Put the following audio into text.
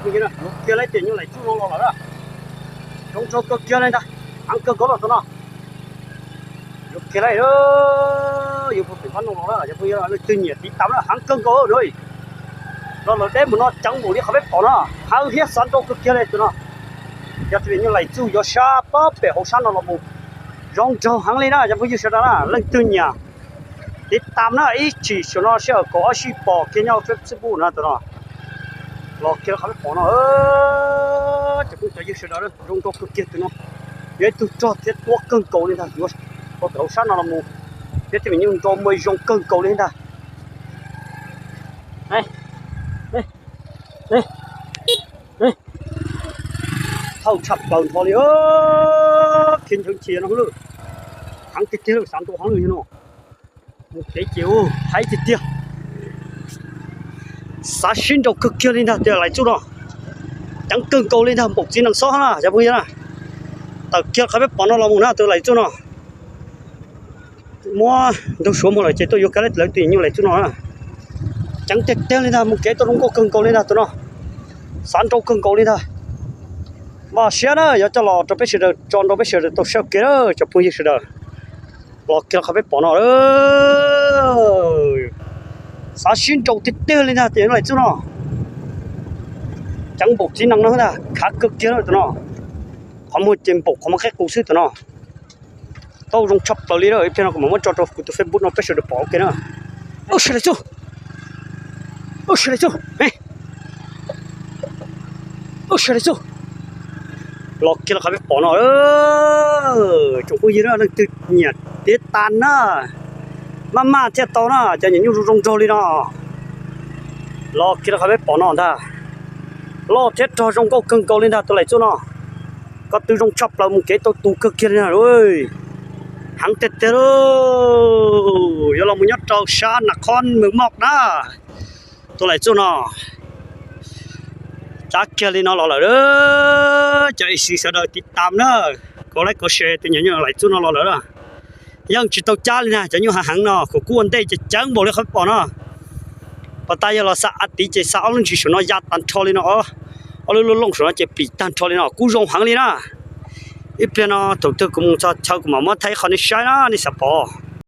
Yuav kiag lawm tias nyuj laim tsuj no los lawm. Zoo nraug kawg kiag li ntag, heev kawg nkaus los tus no. Yuav kiag lawm, yuav puag pem pab no los lawm, yog leej twg nyiam tiv tas na heev kawg nkaus na. Los lawm deb mus no ceev npaum li qhov peb pom no, heev thiab xav nrau kawg kiag li tus no. Yog tias nyuj laim tsuj yuav sab pab pem hauv sab no los mus, zoo nraug heev li na cov phooj ywg sawv daws na. Leej twg nyiam tiv tas na, ib tsam saum no sij hawm kaum ob sij pom kiag nyob Facebook na tus no. Los kiag qhov peb pom no, cov phooj cov ywg sawv daws, zoo nraug kawg kiag tus no. Yog ib tug rog thiab tuab kawg nkaus li ntag, yuav pem hauv sab no los mus, thiab tej me nyuj nrau muaj zoo kawg nkaus li ntag. Thauj tshaj plaws nrho li, khiav ncheev chim no lawm. Heev tiag tiag lawm, xav nrau heev lawm no. Mus kev ces heev tiag tiag. Xav sib nrau kawg kiag li ntag tias laim tsuj no. Ceev kawg nkaus li ntag, npaum txiv nees xob na cov phooj ywg na. Tawm kiag qhov peb pom no los mus na tus laim tsuj no. Muab nraug suav muag lawm ces tuaj yuav kiag lawv tus nyuj laim tsuj no. Ceev tiag tiag li ntag, mus kev tau zoo nkauj kawg nkaus li ntag tus no. Xav nrau kawg nkaus li ntag. Npaj siab na yuav coj los rau peb sawv daws tso nrau peb sawv daws tau saib kiag cov phooj ywg sawv daws. Los kiag qhov peb pom no, xav sib nrau tiag tiag li ntag tias laim tsuj no. Ceev npaum txiv nees no ntag, khav kawg kiag tus no. Qhov muag ces npaum qhov muag qeb qus xwb tus no. Tau zoo tshaj plaws li, ib pliag no kuv mam muab tso rau kuv tus Facebook no peb sawv daws pom ua ke na. Ub, sawv daws txuj, ub, sawv daws txuj, ub, sawv daws txuj. Los kiag qhov peb pom no, tsoom phooj ywg leej twg nyiam tiv tas na, maj maj thiaj tau na cov nyuam nyuj zoo zoo nraug li no. Los kiag qhov peb pom no ntag, loj thiab rog zoo nkauj kawg nkaus li ntag tus laim tsuj no. Ko tw zoo tshaj plaws, mus kev tau tus kawg kiag li na. Heev tiag tiag lauj, yuav los mus nyob rau sab Nas Khoos Mws Moj na. Tus laim txuj no, cab kiag li no los lawm, cov ib sim sawv daws tiv tas na, kov like kov share tus nyuam nyuj laim txuj no los lawm. Yeej tsis tau cab li na, cov nyuj heev heev no kuv kuj ua ntej ces ceev npaum li qhov peb pom no. Pas tas yog los xa av tiv ces xa ob lub ntsis saum no ya tag nrho li no, ob lub lub looj saum no ces pim tag nrho li no kuj zoo heev li na. Ib pliag no thaum twg kuv mus txog chaw kuv mam muab thaij ib qho nej saib na, nej xav pom.